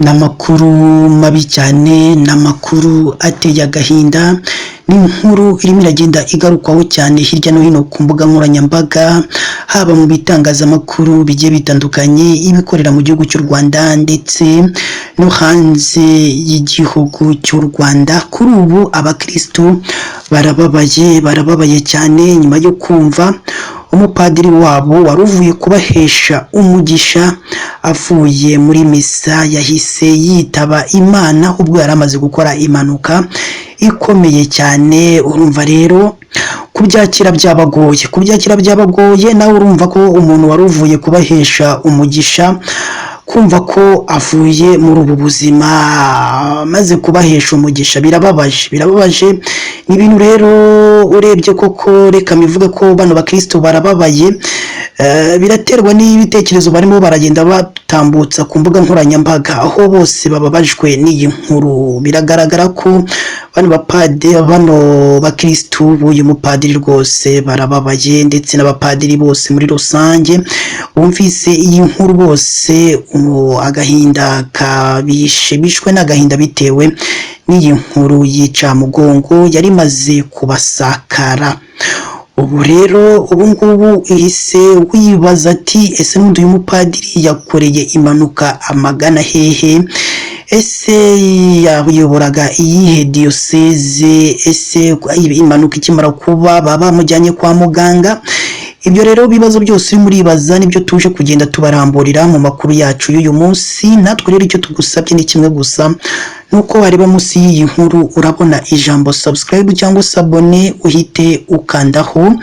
Ni amakuru mabi cyane, ni amakuru ateye agahinda, ni inkuru irimo iragenda igarukwaho cyane hirya no hino ku mbuga nkoranyambaga, haba mu bitangazamakuru bigiye bitandukanye, ibikorera mu gihugu cy'u Rwanda ndetse no hanze y'igihugu cy'u Rwanda. Kuri ubu abakirisitu barababaye, barababaye cyane nyuma yo kumva umupadiri wabo wari uvuye kubahesha umugisha avuye muri misa yahise yitaba Imana ubwo yari amaze gukora impanuka ikomeye cyane. Urumva rero kubyakira byabagoye, kubyakira byabagoye. Nawe urumva ko umuntu wari uvuye kubahesha umugisha, kumva ko avuye muri ubu buzima maze kubahesha umugisha birababaje, birababaje. Ni ibintu rero urebye koko, reka mbivuge ko bano bakristo barababaye. Biraterwa n'ibitekerezo barimo baragenda batambutsa ku mbuga nkoranyambaga, aho bose bababajwe n'iyi nkuru. Biragaragara ko bano bapadiri, bano bakristu b'uyu mupadiri rwose barababaye, ndetse n'abapadiri bose muri rusange bumvise iyi nkuru bose agahinda kabishe, bishwe n'agahinda bitewe n'iyi nkuru y'icamugongo yari imaze kubasakara. Ubu rero ubu ngubu ihise wibaza ati: "Ese n'undi uyu mupadiri yakoreye impanuka amagana hehe? Ese yayoboraga iyihe diyoseze? Ese impanuka ikimara kuba baba bamujyanye kwa muganga?" Ibyo rero bibazo byose urimo uribaza nibyo tuje kugenda tubaramburira mu makuru yacu y'uyu munsi. Natwe rero icyo tugusabye ni kimwe gusa, nuko wareba munsi y'iyi nkuru urabona ijambo subscribe cyangwa s'abonner, uhite ukandaho,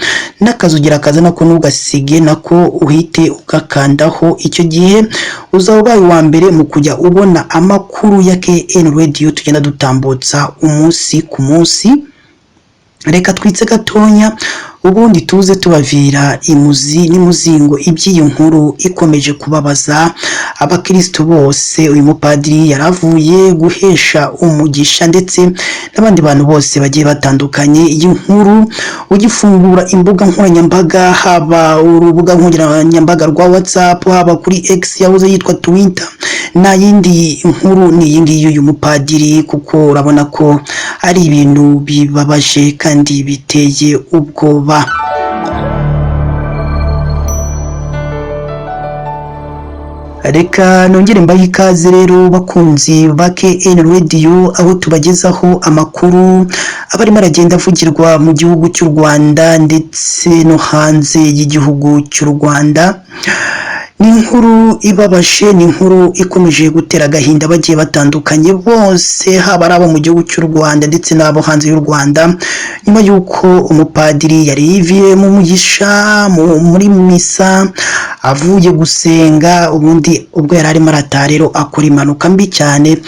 n'akazugira kaza nako ntugasige, nako uhite ugakandaho. Icyo gihe uzaba ubaye uwa mbere mu kujya ubona amakuru ya KN Radio tugenda dutambutsa umunsi ku munsi. Reka twitse gatonya, ubundi tuze tubavira imuzi n'imuzingo iby'iyi nkuru ikomeje kubabaza abakristo bose. Uyu mupadiri yaravuye guhesha umugisha ndetse n'abandi bantu bose bagiye batandukanye. Iyi nkuru ugifungura imbuga nkoranyambaga, haba urubuga nkoranyambaga rwa WhatsApp, haba kuri X yahoze yitwa Twitter, nta yindi nkuru ni iyi ngiyi y'uyu mupadiri, kuko urabona ko ari ibintu bibabaje kandi biteye ubwoba. Reka nongere mbahe ikaze rero bakunzi ba KN Radio, aho tubagezaho amakuru aba arimo aragenda avugirwa mu gihugu cy'u Rwanda ndetse no hanze y'igihugu cy'u Rwanda. Ni inkuru ibabaje, ni inkuru ikomeje gutera agahinda bagiye batandukanye bose, haba ari abo mu gihugu cy'u Rwanda ndetse n'abo hanze y'u Rwanda, nyuma y'uko umupadiri yari yiviye mu mugisha muri misa avuye gusenga, ubundi ubwo yari arimo arataha rero akora impanuka mbi cyane,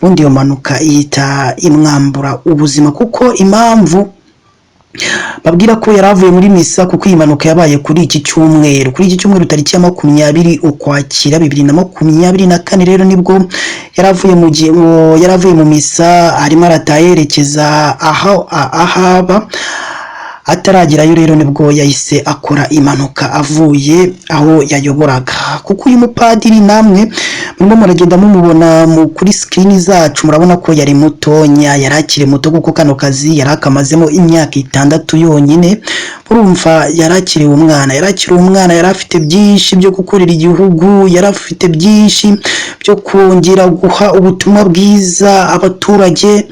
ubundi iyo mpanuka ihita imwambura ubuzima. Kuko impamvu babwira ko yari avuye muri misa, kuko iyi mpanuka yabaye kuri iki cyumweru, kuri iki cyumweru tariki ya 20 Ukwakira 2024. Rero nibwo yari avuye mu misa arimo arataha yerekeza aho ahaba. Ataragerayo rero nibwo yahise akora impanuka avuye aho yayoboraga. Kuko uyu mupadiri namwe murimo muragenda mumubona kuri screen zacu, murabona ko yari mutonya, yari akiri muto, kuko kano kazi yari akamazemo imyaka 6 yonyine. Urumva yari akiri umwana, yari akiri umwana, yari afite byinshi byo gukorera igihugu, yari afite byinshi byo kongera guha ubutumwa bwiza abaturage.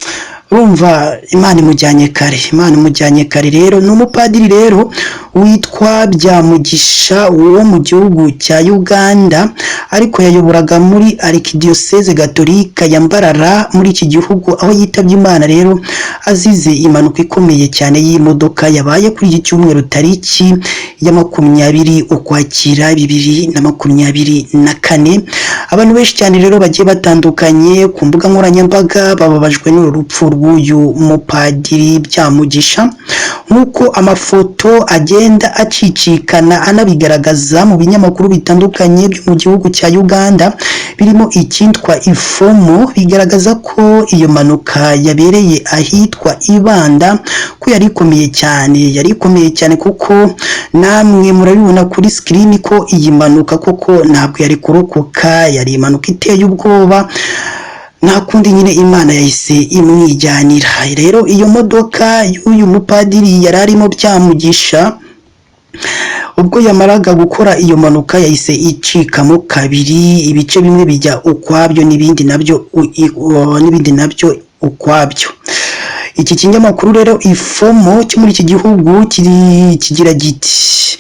Urumva Imana imujyanye kare, Imana imujyanye kare. Rero ni umupadiri rero witwa Byamugisha wo mu gihugu cya Uganda, ariko yayoboraga muri Arikidiyoseze Gatolika ya Mbarara muri iki gihugu, aho yitabye Imana rero azize impanuka ikomeye cyane y'imodoka yabaye kuri iki cyumweru tariki ya 20 Ukwakira 2024. Abantu benshi cyane rero bagiye batandukanye ku mbuga nkoranyambaga bababajwe n'uru rupfu rw'uyu mupadiri Byamugisha. Nk'uko amafoto agenda acicikana anabigaragaza mu binyamakuru bitandukanye byo mu gihugu cya Uganda, birimo icyitwa Ifomo, bigaragaza ko iyo mpanuka yabereye ahitwa Ibanda, ko yari ikomeye cyane, yari ikomeye cyane, kuko namwe murabibona kuri screen ko iyi mpanuka koko ntabwo yari kurokoka. Yari impanuka iteye ubwoba. Nta kundi nyine, Imana yahise imwijyanira. Rero iyo modoka y'uyu mupadiri yari arimo Byamugisha, ubwo yamaraga gukora iyo mpanuka, yahise icikamo kabiri, ibice bimwe bijya ukwabyo n'ibindi nabyo ukwabyo. Iki kinyamakuru rero Ifomo cyo muri iki gihugu kigira giti: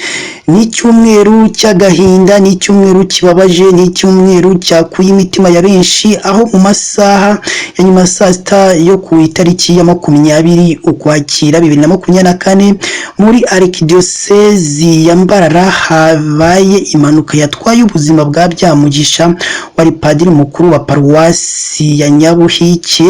"Ni icyumweru cy'agahinda, ni icyumweru kibabaje, ni icyumweru cyakuye imitima ya benshi, aho mu masaha ya nyuma saa 6 yo ku itariki ya 20 Ukwakira 2024, muri Arikidiyosezi ya Mbarara habaye impanuka yatwaye ubuzima bwa Byamugisha, wari padiri mukuru wa paruwasi ya Nyabuhike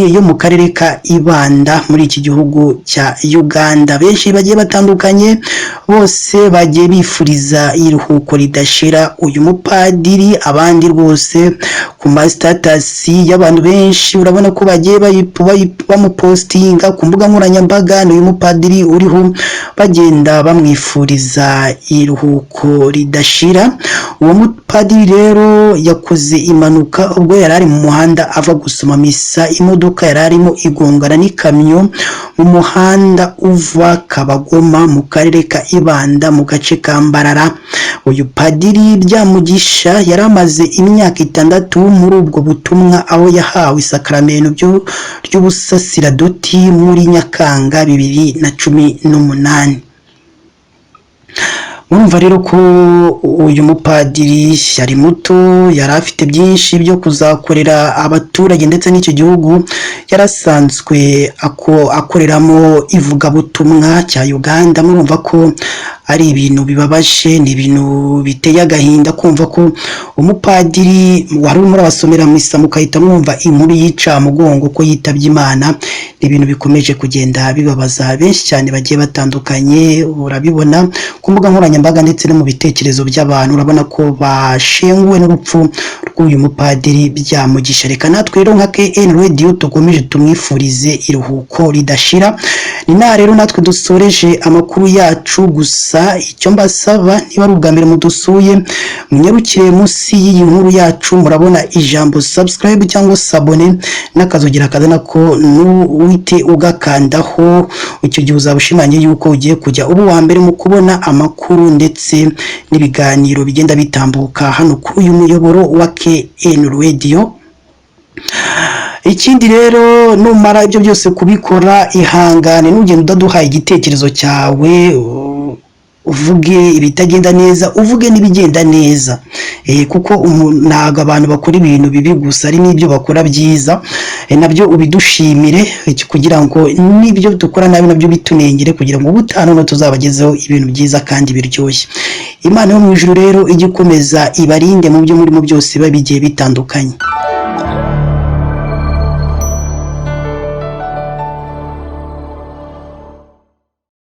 yo mu karere ka Ibanda muri iki gihugu cya Uganda." Benshi bagiye batandukanye bose bagiye bifuriza iruhuko ridashira uyu mupadiri. Abandi rwose ku ma status y'abantu benshi urabona ko bagiye bamupostinga ku mbuga nkoranyambaga, ni uyu mupadiri uriho, bagenda bamwifuriza iruhuko ridashira. Uwo mupadiri rero yakoze impanuka ubwo yari ari mu muhanda ava gusoma misa, imodoka yari arimo igongana n'ikamyo mu muhanda uva Kabagoma mu karere ka Ibanda mu gace ka Mbarara. Uyu padiri Byamugisha yari amaze imyaka 6 muri ubwo butumwa, aho yahawe isakaramento ry'ubusasiradoti muri Nyakanga 2018. Murumva rero ko uyu mupadiri yari muto, yari afite byinshi byo kuzakorera abaturage ndetse n'icyo gihugu yarasanzwe akoreramo ivugabutumwa cya Uganda. Murumva ko ari ibintu bibabaje, ni ibintu biteye agahinda kumva ko umupadiri wari urimo urabasomera misa mukahita mwumva inkuru y'icamugongo ko yitabye Imana. Ni ibintu bikomeje kugenda bibabaza benshi cyane bagiye batandukanye. Urabibona ku mbuga nkoranyambaga ndetse no mu bitekerezo by'abantu, urabona ko bashenguwe n'urupfu rw'uyu mupadiri Byamugisha. Reka natwe rero nka KN Radio dukomeje tumwifurize iruhuko ridashira. Ni naha rero natwe dusoreje amakuru yacu. Gusa icyo mbasaba, niba ari ubwa mbere mudusuye, munyarukire munsi y'iyi nkuru yacu, murabona ijambo subscribe cyangwa s'abonner n'akazogera kazana ko, nuwite ugakandaho. Icyo gihe uzaba ushimangiye yuko ugiye kujya uba uwa mbere mu kubona amakuru ndetse n'ibiganiro bigenda bitambuka hano kuri uyu muyoboro wa KN Radio. Ikindi rero, numara ibyo byose kubikora, ihangane nugenda utaduhaye igitekerezo cyawe, uvuge ibitagenda neza, uvuge n'ibigenda neza, kuko ntabwo abantu bakora ibintu bibi gusa, ari n'ibyo bakora byiza, nabyo ubidushimire, kugira ngo n'ibyo dukora nabi nabyo bitunengere, kugira ngo ubutaha noneho tuzabagezeho ibintu byiza kandi biryoshye. Imana yo mu ijuru rero ijye ikomeza ibarinde mu byo murimo byose biba bigiye bitandukanye.